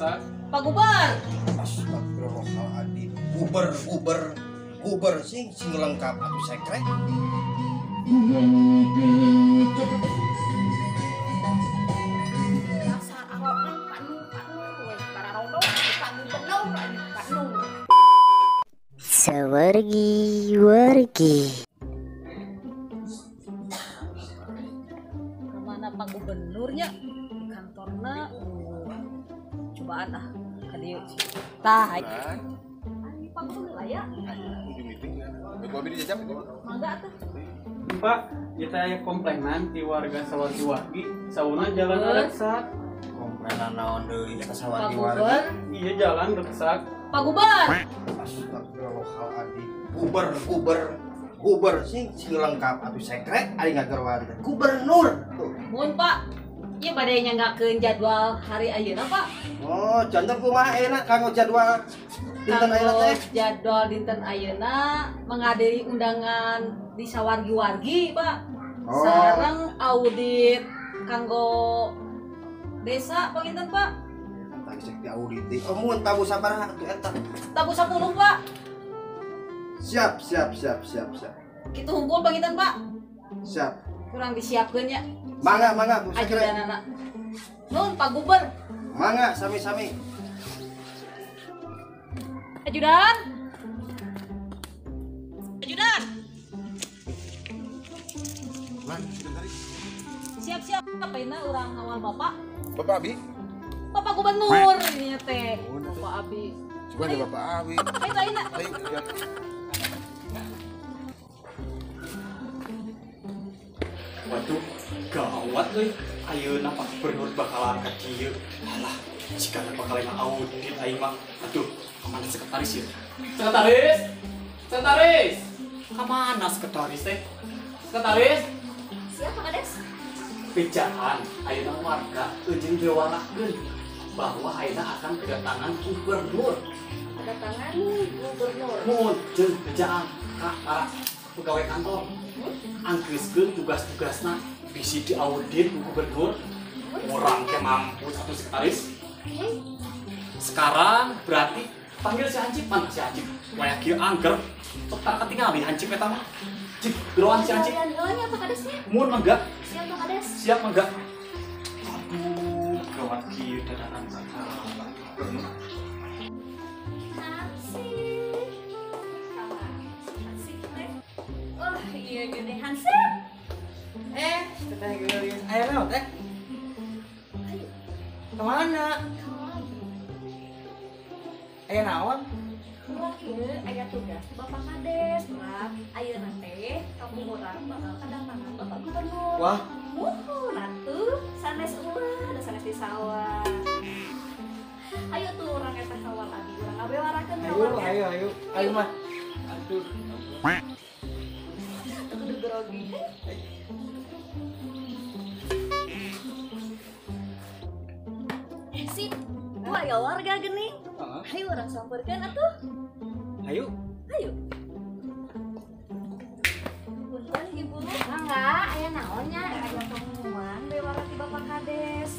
reksa. Pak Guber. Astagfirullahaladzim. Guber, guber, guber sing sing lengkap atuh sekre. Dasar arogan Pak Nur, Pak Nur, we pararodo, Pak Gubernur, Pak Nur. Sawargi wargi. Kemana Pak Gubernurnya? Di kantorna. Cobaan ah, ka dieu. Tah. Ari Pak Gubernur aya? Aya, meeting ya. Bapak abi dijajab itu. Mangga atuh. Pak, kita aya komplainan di warga Sawargi-wargi, sauna jalan reksak. Komplainan naon deui eta Pak sawargi-wargi? Guber. Iya jalan reksak. Pak Guber. Astagfirullahaladzim. Guber, guber, guber sing sing lengkap atuh sekre ari ngageroan teh. Gubernur. Tuh. Mun Pak, ieu bade nyanggakeun jadwal hari ayeuna Pak. Oh, janten kumaha ayeuna kanggo jadwal dinten ayeuna teh? Jadwal dinten ayeuna menghadiri undangan di Sawargi-wargi Pak. Oh. Sareng audit kanggo desa panginten Pak. Tadi cek di audit deui. Oh, mun tabu sabaraha atuh eta? Tabu 10 Pak. Siap, siap, siap, siap, siap. Kitu hungkul panginten Pak. Siap. Kurang disiapkeun nya. Mangga, mangga, Bu Sekre. Ajudanana. Nun Pak Guber. Mangga, sami-sami. Ajudan. Ajudan. Man, sekretaris. Siap-siap ayeuna urang ngawal Bapak. Bapak Abi. Bapak Gubernur ini teh. Bapak Abi. Coba deh Bapak Abi. Ayo ayeuna. Ayo, ya. Waduh, gawat euy. Ayeuna Pak Gubernur bakalan ka dieu. Alah, jika bakal audit aing mah. Aduh, kemana sekretaris ya? Sekretaris? Sekretaris? Kemana sekretaris teh? Sekretaris? Siapa Kades? Bejaan ayeuna warga eujeun bewarakeun bahwa ayeuna akan kedatangan gubernur. Kedatangan gubernur. Mun jeung bejaan ka para pegawai kantor. Anggeuskeun tugas-tugasna bisi diaudit ku gubernur. Urang teh mampu satu sekretaris. Sekarang berarti panggil si Hancip, mana si Hancip? Wayah kieu angger, sok tak ketingali Hancip eta mah. Cik, geroan si Hancip. Kalian Pak Kadesnya? Mun mangga. Siap Pak Kades. Siap mangga. Aduh, gawat kieu dadakan sakala. Hansip. Hansip teh. Oh, iya gede Hansip. Teteh geulis. Aya naon teh? Ayo. Kemana? Aya naon? Urang ieu aya tugas Bapak Kades, mah ayeuna teh kampung urang bakal kedatangan Bapak Gubernur. Wah, muhun atuh sanes ulah, da sanes di sawah. Ayo tuh urang eta kawal abi, urang ngabewarakeun ka ayo, warga. ayo, ayo. Ayo mah. Aduh. Teu kudu grogi. Sip, tuh aya warga geuning. Ayo urang sampeurkeun atuh. Ayo. Ayo. Punten Ibu. Mangga, aya naonnya? Aya pengumuman bewara ti Bapak Kades.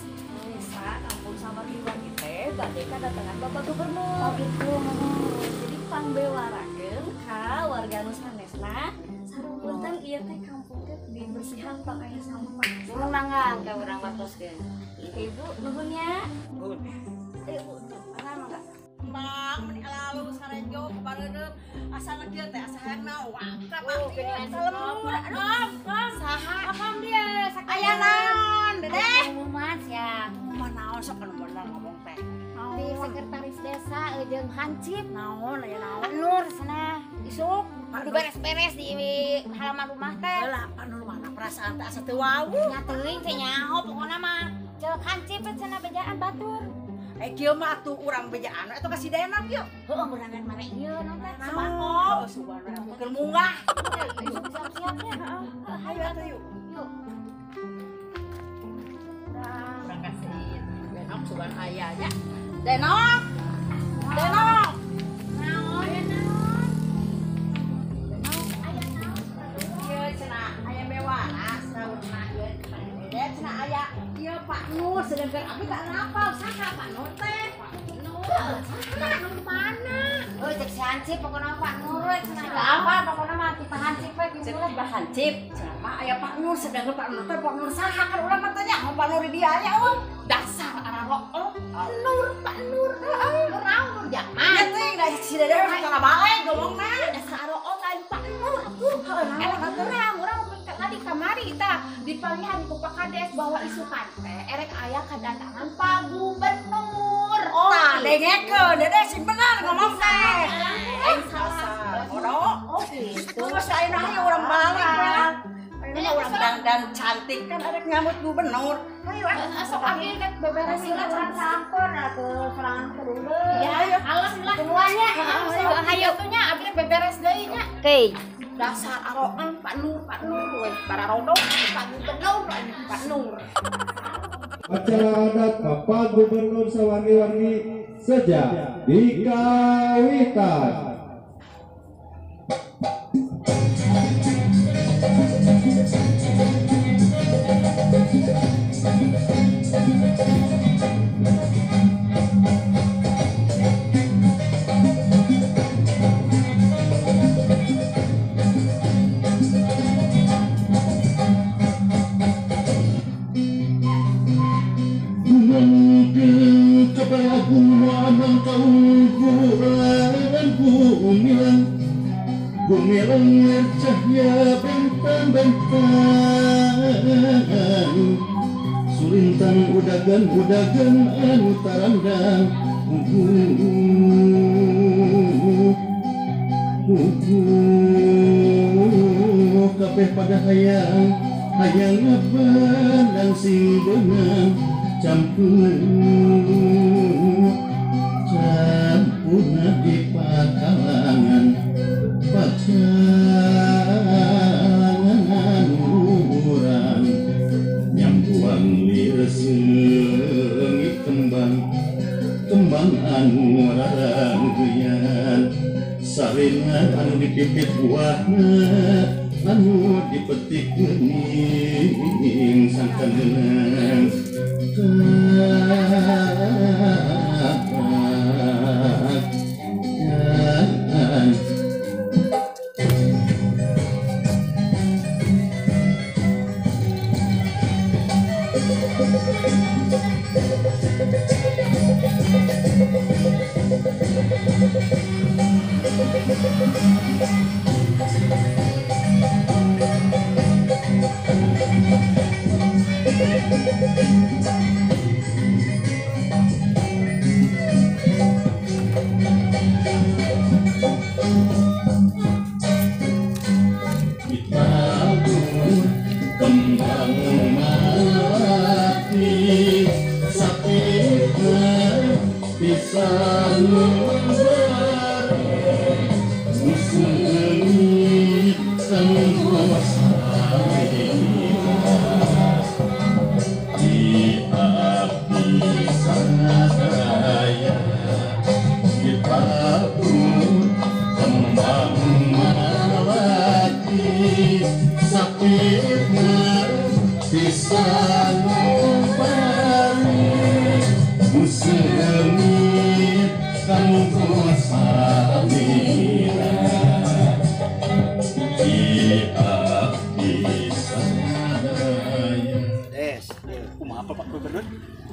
Desa Kampung Sawargi-wargi teh bade kadatangan Bapak Gubernur. Oh gitu. Jadi pangbewarakeun ka warga nu sanesna. Sareng punten ieu teh kampung teh dibersihan tong aya sampah. Nuhun mangga ka urang wartoskeun. Ibu nuhun nya. Nuhun. Ibu mangga mangga. Bang, meni lalu sarejo kepareuneup asana kieu teh asa hayang nawa. Oh, geuningan si Lembur, aduh, saha? Akam dia sakalian. Aya naon, Dedeh? Pengumuman sia. Kumaha naon sok anu bener ngomong teh. Di sekretaris desa jeung Hancip. Naon aya naon? Pak Nur cenah isuk kudu beres-beres di halaman rumah teh. Heula, Pak Nur mana perasaan teh asa teu wawuh. Nya teuing teh nyaho pokona mah. Ceuk Hancip teh cenah bejaan batur. Kieu mah atuh urang bejaan atuh kasih denok yeuh. Heuh, berangan mare ieu naon teh sembako. Oh, subana atuh keur munggah. Isuk siap-siapnya, heeh. Ayo atuh yuk. Yuk. Urang kasih denok sugan aya nya. Denok. Denok. Naon? Naon? Aya naon? Ieu cenah aya bewara saurna ieu. Dede cenah aya ieu Pak Nur sedangkan abi tak napal saha Pak Nur teh. Pak Nur mana? Oh, cek si Hansip pokona Pak Nur we cenah apa pokona mah ti Pak Hansip we kitu lah. Pak Hansip, cenah mah aya Pak Nur sedangkan Pak Nur teh Pak Nur saha kan urang mah teh nyaho Pak Nur di dia aya eueuh. Dasar araro Nur Pak Nur. Nur naon Nur Jaman. Ya teh da si Dede mah kana balik ngomongna. Dasar araro lain Pak Nur atuh. Heeh, urang urang tadi kamari tah dipanggihan ku Pak Kades bahwa isukan teh erek aya kedatangan Pak Gubernur. Oh, tah dengekeun Dede sing bener ngomong teh. Salah. Bodoh. Oh gitu. Geus ayeuna hayu urang balik we lah. Ayeuna urang dandan cantik kan arek nyambut gubernur. Hayu ah sok abi rek beberes heula urang sampur atuh sorangan kudu. Ya, alas lah. Tungguannya. Hayu atuh nya abi rek beberes deui nya. Oke. Dasar aroan Pak Nur weh para rodo Pak Gubernur Pak Nur. Acara adat Bapak Gubernur Sawargi-wargi sejak dikawitan. Gumilang cahya bentang-bentang Surintang udagan-udagan anu tarandang Kabeh pada hayang hayang ngapan sing benang campur campurna di pakalangan pacangan urang nyambuang lir seungit kembang kembang anu rarangguyan sarina anu dipipit buahna anu dipetik geuning sangkan geunang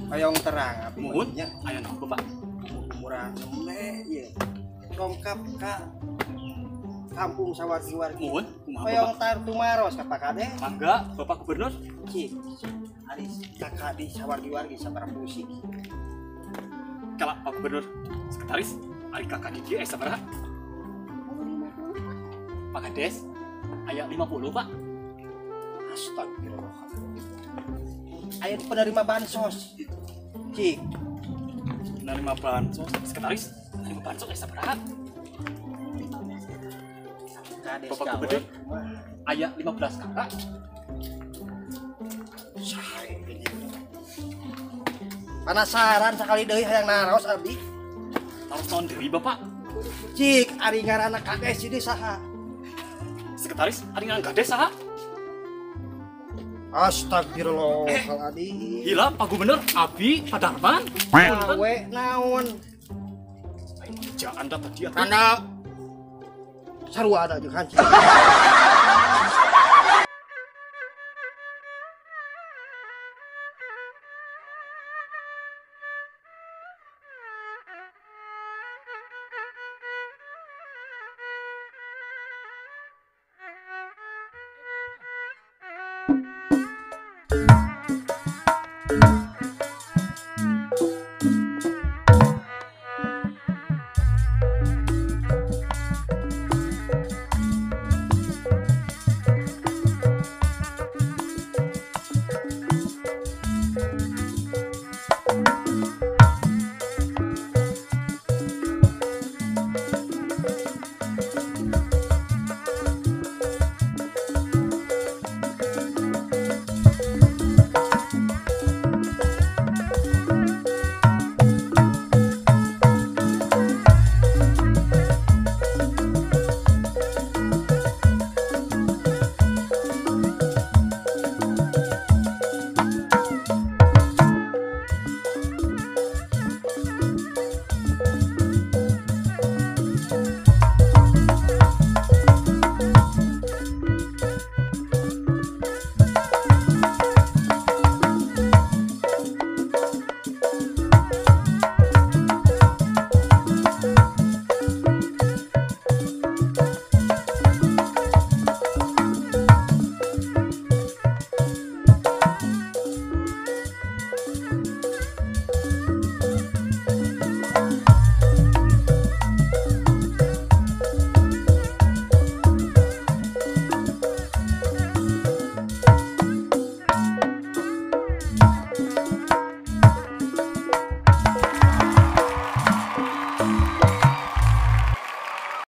Hoyong terang abi muhun nya aya naon Bapak murah nembe ieu dongkap ka kampung Sawargi-wargi muhun kumaha hoyong tar tumaros ka Pak Kades mangga Bapak Gubernur cik ari kakak di Sawargi-wargi sabaraha musik kala Pak Gubernur sekretaris ari kakak di dieu sabaraha Pak Kades aya 50 Pak. Astagfirullah. Aya penerima bansos. Cik. Penerima bansos, sekretaris, penerima bansos sabaraha? 15 Kades Bapak Gubernur. Aya 15 kakak. Sae Penasaran sakali deui hayang naros abdi. Naros naon deui Bapak? Cik, ari ngaranna kades ieu saha? Sekretaris, ari ngaran kades saha? Astagfirullahaladzim. Gila, Pak Gubernur, Abi, Pak Darman. Awe naon. Bejaan da tadi atuh. Randa sarua ada jeung hancing.